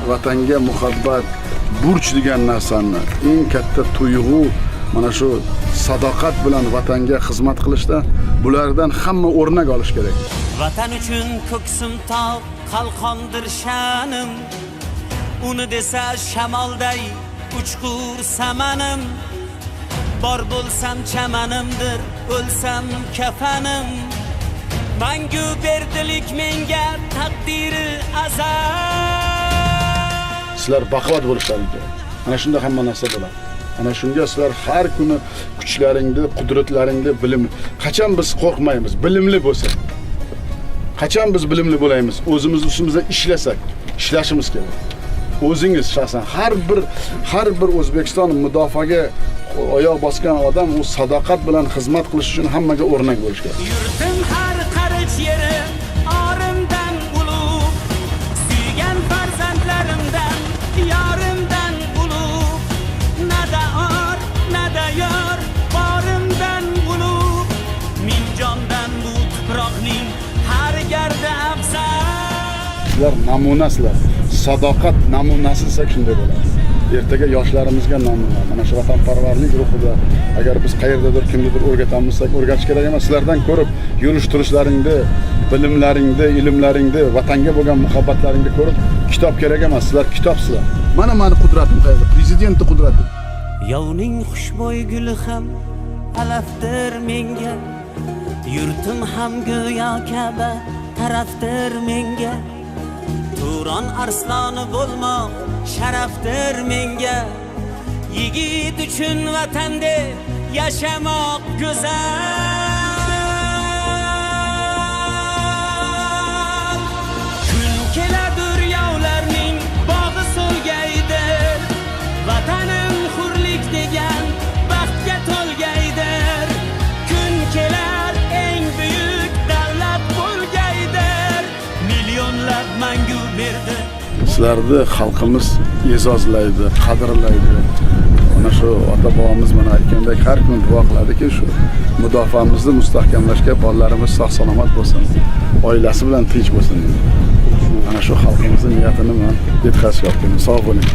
Vatanga muhabbat, burch degan narsani eng katta tuyg'u mana shu sadoqat bilan vatanga xizmat qilishda bulardan hamma o'rnak olish kerak. Vatan uchun ko'ksim tog', qalqondir sha'nim. Uni desa shamolday uchqur samanim. Bor bo'lsam chamanimdir, o'lsam kafanim. Mangu berdilik menga taqdiri azal. Sizlar baquvvat bo'lishlaring kerak. Ana shunda hamma narsa bo'ladi. Ana shunga sizlar har kuni kuchlaringni, qudratlaringni, bilim. Qachon biz qo'rqmaymiz? Bilimli bo'lsak. Qachon biz bilimli bo'laymiz? O'zimiz ustimizda ishlasak, ishlashimiz kerak. O'zingiz shaxsan har bir O'zbekiston mudofaaga oyoq bosgan odam u sadoqat bilan xizmat qilish uchun hammaga o'rnak bo'lish kerak. Yurtim har qarich yeri orimdan ulug', suygan farzandlarimdan, yorimdan ulug'. Nada or, nada yor, borimdan ulug'. Ming jondan bu tuproqning har gardi afzal. Sizlar namunasizlar. Sadoqat namunasi desak shunday bo'ladi. Ertaga yoshlarimizga namuna. Mana shu vatanparvarlik ruhida agar biz qayerdadir kimnidir o'rgatamiz desak, o'rgatish kerak emas. Sizlardan ko'rib, yurish turishlaringni, bilimlaringni, ilmlaringni, vatanga bo'lgan muhabbatlaringni ko'rib, kitob kerak emas. Sizlar kitobsizlar. Mana mani qudratim qayerda? Prezidentning qudrati. Yovning xushbo'y guli ham alafdir menga. Yurtim ham go'yo Ka'ba tarafdir menga. Turon arsloni bo'lmoq sharafdir menga. Yigit uchun vatan deb yashamoq go'zal. Kun keladur yovlarning bog'i so'lgaydir. Vatanim hurlik degan baxtga to'lgaydir. Kun kelar eng buyuk davlat bo'lgaydir. Millionlab mangu berdi. Sizlarni xalqimiz e'zozlaydi, qadrlaydi. Mana shu ota bobomiz mana aytgandek har kuni duo qiladiki, shu mudofaamizni mustahkamlashga bolalarimiz sog' salomat bo'lsin, oilasi bilan tinch bo'lsin. Mana shu xalqimizni niyatini man yetkazib yotganman. Sog' bo'ling.